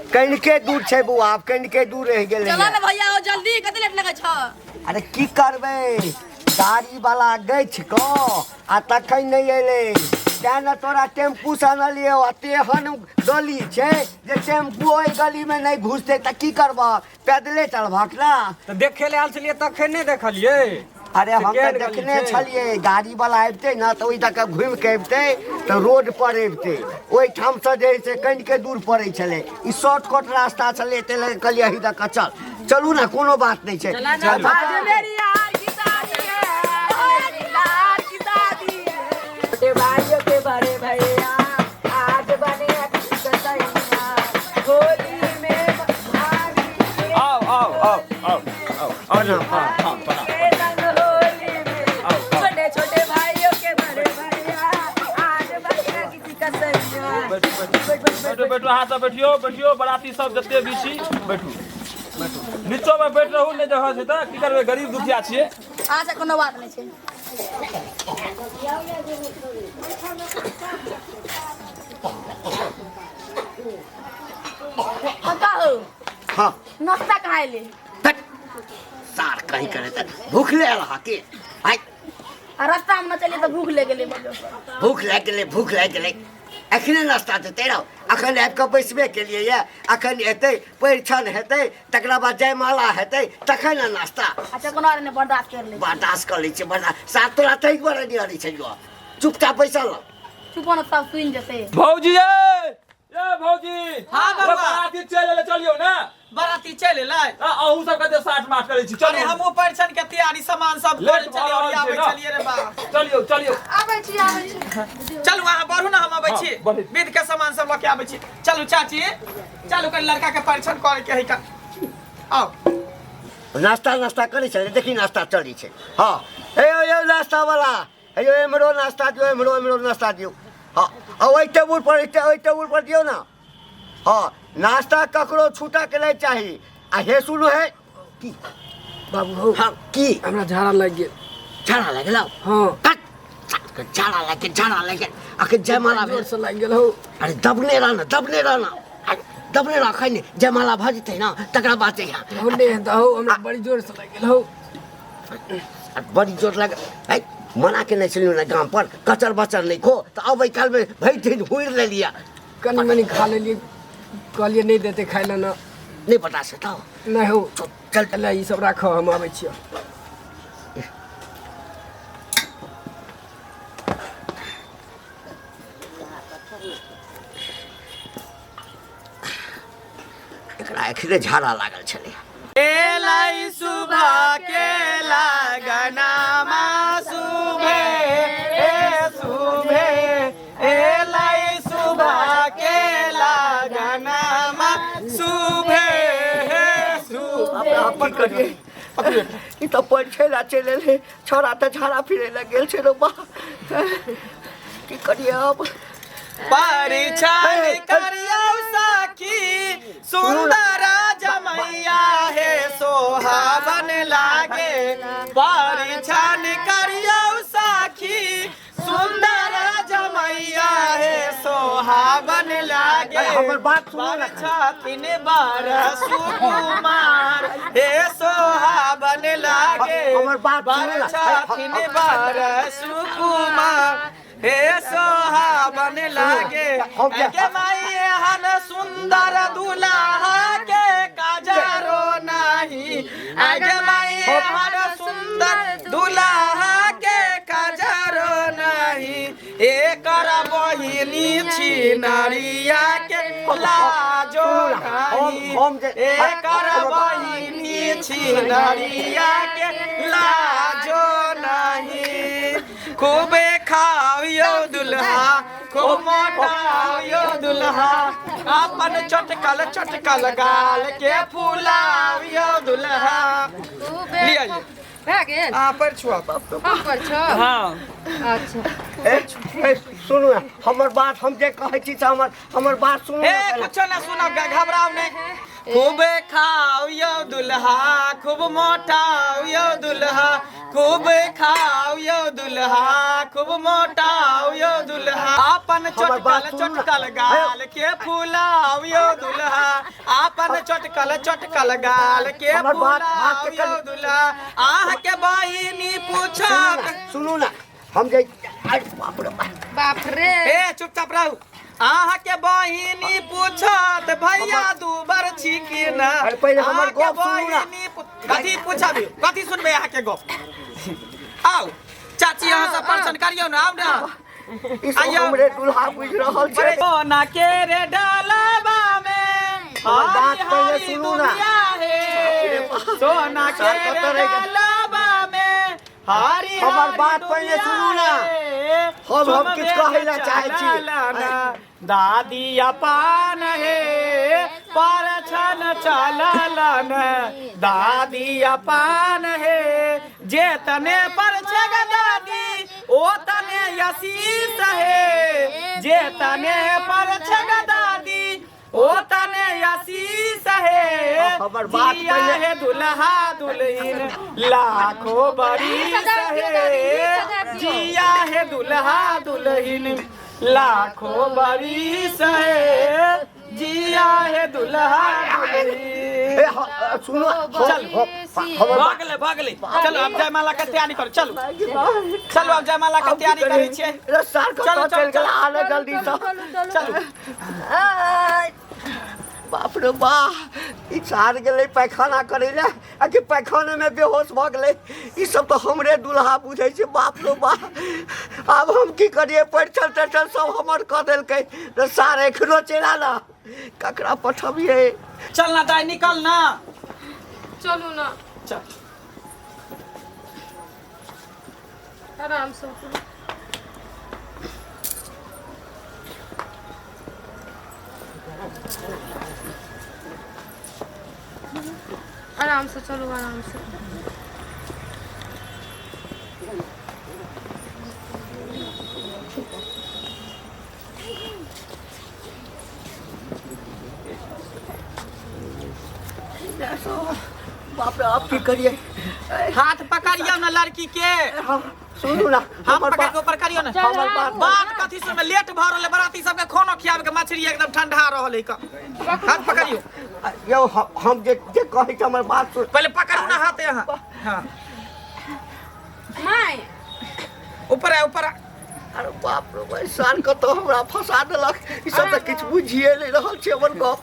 कनिके दूर छै बौआ, आब कनिके दूर रहि गेलै। चला ने भैया, ओ जल्दी, कते लेट लगै छ? अरे की करबै, गाड़ी वाला गछि कऽ आ तखन नहि एलै, तेँ ने तोरा टेम्पू से अनलियै। आ तेहन गली छै जे टेम्पू ओहि गलीमे नहि घुसतै, तऽ की करबह? पैदले चलबहक ने। तऽ देखे लए आयल छलियै तखन नहि देखलियै। अरे हम तऽ केहन गली देखने छै? छलियै, गाड़ी वाला अबितै ने तऽ ओहि दऽ कऽ घुमि कऽ अबितै तऽ रोड पर अबितै, ओहिठामसँ जे है से कनिके दूर पड़ै छलै। ई शॉर्टकट रास्ता छलै, ताहि लए कहलियै एहि दऽ कऽ चल। चलू ने, कोनो बात नहि छै। आज मेरी यार की शादी है, आज मेरी यार की शादी है। छोटे भाइयों के बड़े भैया आज बने सैया, होली में भाभी के आउ आउ आउ आउ आउ आउ लियौ, हाँ हाँ प्रणाम। के संग होली में। आओ, आओ। छोटे छोटे भाइयों के बड़े भैया आज बने किसी का सैया। बैठू बैठू बैठू, अहाँ सब बैठियो बैठियो, बराती सब जते भी छी बैठू बैठू, नीचो में बैठ रहू, नहि जगह छै तऽ की करबै, गरीब दुखिया छियै। अच्छा, कोनो बात नहि छै। काका हो। हाँ। नाश्ता कहाँ एलै? हट, सार कहीं करे तऽ भूख ले रहा के आइ। आ रास्ता मे न चलिए तऽ भूख लागि गेलै बोलो। भूख लागि गेलै, भूख लागि गेलै। अखने नाश्ता देतै रौ? अखन आबि कऽ बैसबे केलियै यऽ, अखन एतै, परिछन हेतै, तकरा बाद जयमाला हेतै, तखन ने नाश्ता। अच्छा, कोनो बात नहि, बर्दाश्त कर ले। बर्दाश्त कऽ लै छियै, बर्दाश्त। सात तोरा ताहि दुआरे नहि अरै छलियौ, चुपचाप बैसल रह। चुप न, सब सुनि जेतै। भौजी ये, ये भौजी। हाँ, ये बाबा। बराती चलि एलै, चलियौ ने। बराती चलि एलै? आ, अहूँ सब कते साठ माठ करै छी, अरे चलू। हमहूँ परिछन के तैयारी सामान सब लेट करे भऽ छलियै, रहल ओरियाबै छै ने। छलियै रे बा। चलियौ चलियौ। आबै छी, आबै छी। चलू, अहाँ बढ़ू ने, हम अबै हाँ, छी। बढ़ै। विध के सामान सब लऽ के आबै छी। चलू चाची, चलू, कनि लड़का के परिछन करे के है का। आउ। नाश्ता नाश्ता करै छलै, देखी नाश्ता चलै छै। हँ, हे यौ, यौ नाश्ता वाला, हे यौ, एम्हरो नाश्ता दियौ, एम्हरो एम्हरो नाश्ता दियौ। हँ, आ ओहि टेबुल पर, ओहि टेबुल पर दियौ ने। हँ, नाश्ता ककरो छूटऽके नहि चाही। आ हे सुनू हे। की बाबू हौ? हँ, की? हमरा झाड़ा लागि गेल। झाड़ा लागि गेलौ? हँ। कट, झाड़ा लागि गेल, झाड़ा लागि गेल। अखन जयमाला भेल। जोरसँ लागि गेल हौ। अरे दबने रह ने, दबने रह ने, आ दबने रह, अखन जयमाला भऽ जेतै ने तकरा बाद जइहा। हौ नहि हेतौ हौ, हमरा बड़ी जोरसँ लागि गेल हौ। आ बड़ी जोर लग है, मना केने छलियौ ने गाम पर कचर बचर नहि खो, तऽ अबै कालमे भरि दिन हुइर लेलियै। कनि मनि खा लेलियै, कहलियै नहि देतै खाइ लए ने। नहि पता से तऽ नहि हौ। चल। चल, ई सब राखऽ, हम आबै छियौ। एकरा एखने झाड़ा लागल छलै। एलै सुबह के लगनामा सुभे, ए सुभे, एलै सुबह के लगनामा सुभे, हे सुभे। की करियै, ई तऽ परिछै लए चलि एलै, छौड़ा तऽ झाड़ा फिरै लए गेल छै। रे बा, की करियै अब? परिछन करियौ सखी सुंदर जमैया हे सोहावन लागे। परिछन करियौ सखी सुंदर जमैया हे सोहावन लागे। अरे हमर बात सुनू ने। छथिन बर सुकुमार हे सोहावन लागे। हमर बात सुनू ने। छथिन बर सुकुमार हे सोहावन लागे। हम के माई एहन सुंदर दुल्हा के काजरो नाही, आगे माई एहन सुंदर दुल्हा के काजरो नाही, एकर बहिनी छिनरिया के लाजो नाही, हम जे एकर बहिनी छिनरिया के लाजो नाही। खूबे खावियो दुल्हा, खूब मोटावियो दुल्हा, अपन चटकल चटकल गाल के फुलावियो दुल्हा। लिया। भए गेल अहाँ पर छुआ हम पर छौ हाँ अच्छा ए, ए, सुनू ने, हमर बात हम जे कहै छी से हमर हमर बात सुनू ए ने पहिले। कुछो ना सुनब घबराउ नहीं खूब खाओ यो दुल्हा खूब मोटाओ यो दुल्हा खूब खाओ यो दुल्हा खूब मोटाओ यो दुल्हा अपन हमर बात चटकल सुनू ना। चटकल गाल के फुलाओ यो दुल्हा अपन चटकल चटकल गाल के हमर बात- बात फुलाओ के यो कनि- दुल्हा आह के बहिनी पूछत सुनू ना हम जे अरे बाप रे बाप। बाप रे ए चुपचाप रहू अहाँ के बहिनी पूछत भैया दूबर छी कि ना अरे पहिले हमर अहाँके गप सुनू ना। बहिनी कथी पूछबी कथी सुनबै अहाँ के गप आउ चाची अहाँ सब परसन करियौ ना आउ ना ई सब आइयो। हमरे दुल्हा बुझि रहल छै सोना के रे डलबा में हमर बात हरी पहिले हरी सुनू ना। दुनिया है सोना के सार रे कतऽ रहि गेल? डलबा में हरी हमर हरी बात पहिले दुनिया सुनू ना। है। हम किछु कहै लए चाहै छी। चलना, दादी अपान हे पर छन चललन दादी अपान हे जे तने पर छग दादी ओ तने आशीष हे जे तने पर छग दादी ओ तने आशीष हे हमर बात जिया पहिले- हे दुल्हा दुल्हिन लाखों बरिस हे जिया हे दुल्हा दुल्हिन लाखों बरिस हे जिया हे दुल्हा दुल्हिन ए, सुनू चल। हमर भऽ गेलै भऽ गेलै चलू आब जयमाला के तैयारी करू चलू चलू आब जयमाला के तैयारी करै छियै रे सार चलू, कतऽ चलू, चलि गेल चलू। आले जल्दी सँ चलू आय, बाप रे बाह ई सार गेलै पैखाना करै लए आ कि पैखानेमे बेहोश भऽ गेलै ई सब तऽ हमरे दुल्हा बुझै छै बाप रे बाह आब हम की करियै परिछल तरिछल सब हमर कऽ देलकै रे सार एखनो चलि आना ककरा पठबियै चल ना दाइ निकल ना चलू ना चल आराम से उतरू। आराम से चलू आराम से बाप रे आब की करियै हाथ पकड़ियौ ना लड़की के सुनू ना हाथ हमर पकड़ बात के ऊपर करियौ ना हमर बात बात कथी सुनबै लेट भऽ रहल है बराती सबके खानो खियाबे के मछली एकदम ठंडा रहल है हाथ पकड़ियौ यौ हम जे जे कहै छी हमर बात सुन पहिले पकड़ू ना हाथ यहाँ हाँ माय ऊपर आ ऊपर आ अरे बाप रे भाई साल कतऽ हमरा फंसा देलक ई सब तऽ किछु बुझिए नहि रहल छै हमर गप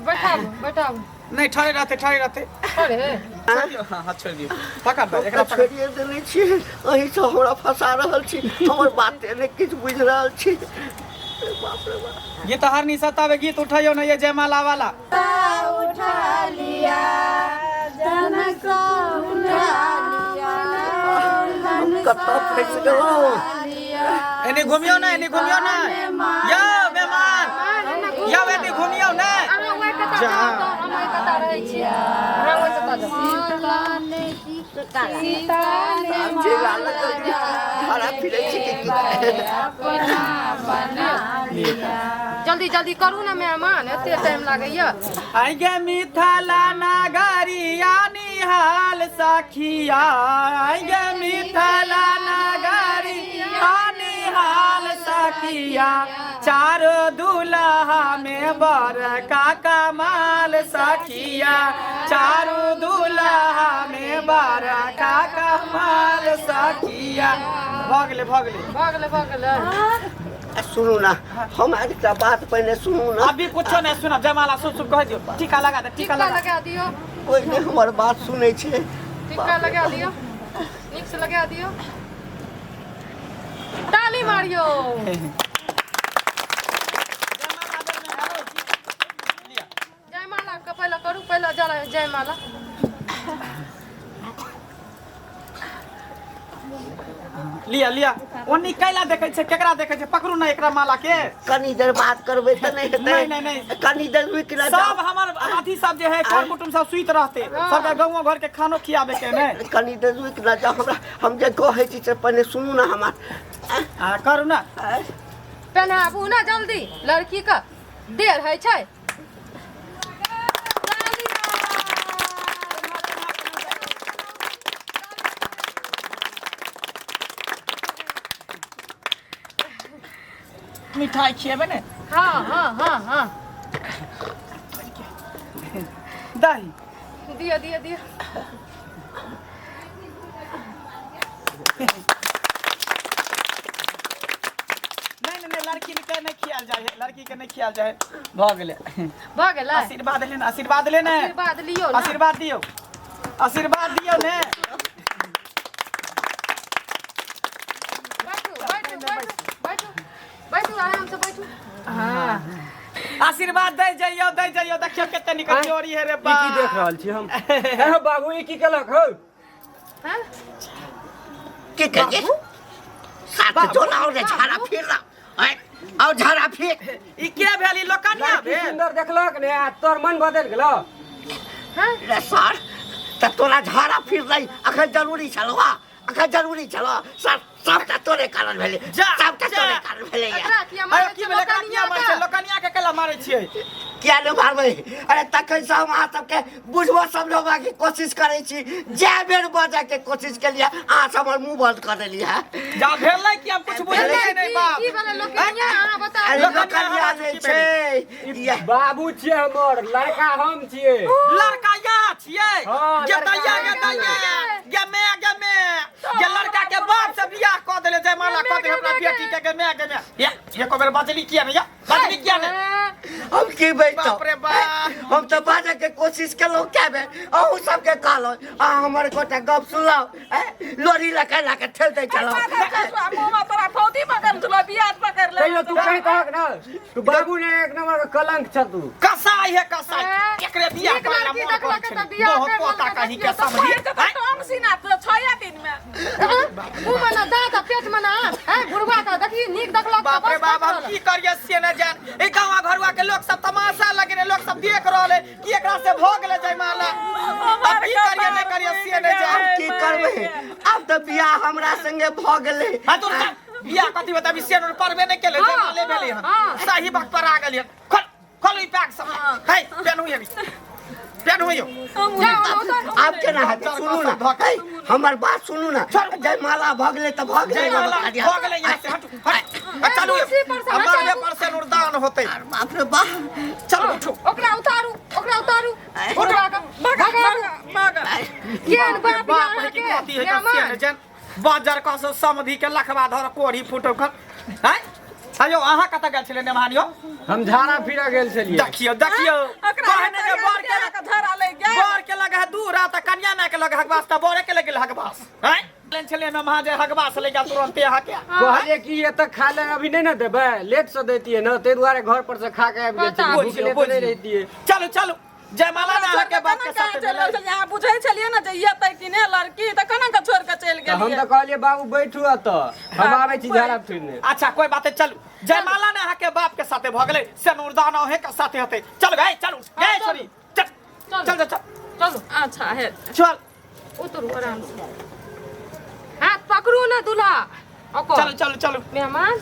बैठाबू बैठाबू नहीं ठहरे रहते ठहरे रहते अरे छोड़ दियौ हाँ हाथ छोड़ दियौ पकड़ दो एकरा हम तऽ पकड़ छोड़िए देने छी अहीँसँ हमरा फंसा रहल छी हमर बात नहि किछु बुझि रहल छी अरे बाप रे बाप गीत हर नहीं सतावे गीत उठाइयो ना ये जयमाला वाला उठा लिया जनक उठा लिया हम कतऽ फँसि गेलहुँ एने घुमियो ना एने घुमियो ना यो मेहमान यो एने घुमियो ना अहाँ ओहि कता जा। जाउ तऽ हम ओहि कता रहै छी अहाँ ओहि कता जाउ सीता ने जे लाल झाड़ा फिरै छी कि की अपना बना लिया जल्दी जल्दी करू ने मेहमान एते टाइम लागैया आइगे मिथिला नगरिया निहाल सखिया आइगे मिथिला नगरिया निहाल सखिया चारो दुल्हा में बर का कमाल सखिया चारो दुल्हा में बर का कमाल सखिया भऽ गेलै भऽ गेलै भऽ गेलै भऽ गेलै आ सुनू ना हम एकटा बात पहिने सुनू ना अभी कुछो नहीं सुनब जयमाला सुन सुन कह दियौ टीका लगा दे टीका टीका लगा लगा दियौ कोइ नहि हमर बात सुनै छै टीका लगा दियौ नीक से लगा दियौ ताली मारियौ जयमाला के पहिले करू पहिले जयमाला लिया लिया ओनी कैला देखै छै केकरा देखै छै पकड़ू ना एकरा माला के कनी देर बात करबै तऽ नहि हेतै नहीं, नहीं, नहीं। कनी देर रुकि ना सब हमर अथी सब जे है कर कुटुम सब सुति रहते सबके गाँव घर के खानो खियाबे के ने कनी देर रुकि ना जाओ हमरा हम जे कहै छी से पहिने सुनू ना हमर आ करू ना पहनाबू ना जल्दी लड़की के देर होइ छै मिठाई खिएबे ने हाँ हाँ हाँ हाँ दही दियो दियो दियो नहीं नहीं नहीं लड़की के नहीं खियाल जाए है लड़की के नहीं खियाल जाए है भऽ गेलै भऽ गेलै आशीर्वाद लेने आशीर्वाद लेने आशीर्वाद लियौ ना आशीर्वाद दियौ आशीर्वाद दियौ ने बैठू बैठू बैठू बैठू बैठू आराम से बैठू हाँ आशीर्वाद दै जइयौ दै जइयौ देखियौ कते नीक जोड़ी है रे ई बा की देख रहल छी हम ए बाबू ई की केलक हौ हाँ की करिए साथ जो ना और झाड़ा फिर ना और झाड़ा फिर ई के भेल ई लोकनिया लड़की भेल सुंदर देखलक ने आ तोर मन बदल गेलो हाँ रे सर तऽ तोरा झाड़ा फिर नहीं अखन जरूरी छलो हा अखन जरूरी छलो सब सबटा तोरे कारण भेलै जा, सबटा जा। तोरे कारण भेलै एकरा किया अरे मारै की छै भेल एकरा किया लोकनिया मारै छै के लोकनिया के केला मारै छियै किया नहि मारबै अरे तखन से हम अहाँ सबके बुझबो समझबाके कोशिश करै छी जए बेर बजऽके कोशिश केलियै अहाँ सब हमर मुँह बंद कऽ देलियै है जा भेल नहीं कि हम कुछ बुझलियै नहीं की बाप की भेलै लोकनिया अहाँ बताउ अरे लोकनिया लोकनिया हमरा नहि की छै इएह बाबू छियै हमर लड़का हम छियै लड़का यहाँ छियै हाँ, गे लड़का दैया गे यहाँ दैया गे मैं गे मैं गे लड़का के बाप से बियाह कऽ देले जयमाला कऽ देले अपना बेटी के गे मैं गे मैं या एको बेर बजली किया नहीं या बजली किया नहीं हम की बैठो बाप रे बाप। हम तऽ बाजऽ के कोशिश केलहुँ कए बेर अहूँ सबके कहलहुँ अहाँ हमर गोटा गप सुनलहुँ लोरी लगा लगा के ठेल दै छलहुँ तोरा फौजी पकड़ छलो बियाह पकड़ ले तैयो तू कहि कहक ना तू बाबू ने एक नंबर के कलंक छ तू कसाई है कसाई एकरे बियाह नीक करे ला लड़की मन देखलक करै तऽ छै बियाह बहुत कर पोता लेलक, कहीं के देखियौ तऽ समझी तऽ टोंग सीना तो छया दिन में मुँह में ना दाँत आ पेट में ना आँख हैं बुढ़वा के देखी नीक देखलक तऽ बाप रे बस बाप हम पकड़ल। की करिए से न जान ई गांव घरुआ के लोग सब तमाशा लगेने लोग सब देख रहल है कि एकरा से भ गेले जयमाला अब की करिए नहीं करिए से न जान की करबै आब तऽ बियाह हमरा संगे भऽ गेलै हां तोर बियाह कथी बताबी से न परबे नहीं केले हाँ, जयमाले भेलै हन हाँ। सही वक्त पर आ गेलियै खोल खोल ई पैक सब हे पेनहु ये पेनहु यो जाओ उतर आब केना हेतै सुनू ना है हमर बात सुनू ना जयमाला भऽ गेलै तऽ भऽ गेलै जयमाला भ गेलै यहाँ से हटू हट आ चलू कुर्सी पर से अब मरबे हटाउ। पर से नुरदान होतै बाप रे बाप चलू उठू ओकरा उतारू ओकरा उतारू बुढ़वा के भगाबू केहन बाप बाप है कि अहाँके कथी है तऽ से ने जान बाजार कस समधि के लखवा धर कोढ़ी फूटो खन हैं अयो अहाँ कतऽ गेल छलियै नेमान यौ हम झाड़ा फिरा गेल छलियै देखियौ देखियौ कहने जे बर के धरा ले गेल बर के लगे है दूर आ तऽ कन्या माय के लगे हकबास तऽ बरे के लगे हकबास हैं लेन छलियै मेमा जे हकबास ले गेल तुरंते अहाँ के कहलियै कि एतऽ खा ले अभी नहि ने देबै लेट से दैतियै ने ताहि दुआरे घर पर से खा के आबि गेल छलियै भूखले तऽ नहि रहितियै चलू चलू जयमाला ने अहाँ के बाप के साथ चलि रहल छलियै अहाँ बुझै छलियै ने जे एतै कि नहि लड़की तऽ केना कऽ छोड़ि कऽ चलि तऽ हम गेलियै तऽ कहलियै बाबू बैठू एतऽ हम आबै छी झाड़ा फिरने अच्छा कोई बात नहीं चलू जयमाला ने अहाँ के बाप के साथे भऽ गेलै सिनुरदान अहें के साथे हेतै चल गए चलू गए छोरी चल चल चल चल चलू अच्छा हे चल उतरू आराम से हाथ पकड़ू ना दूल्हा ओकर चलू चलू चलू मेहमान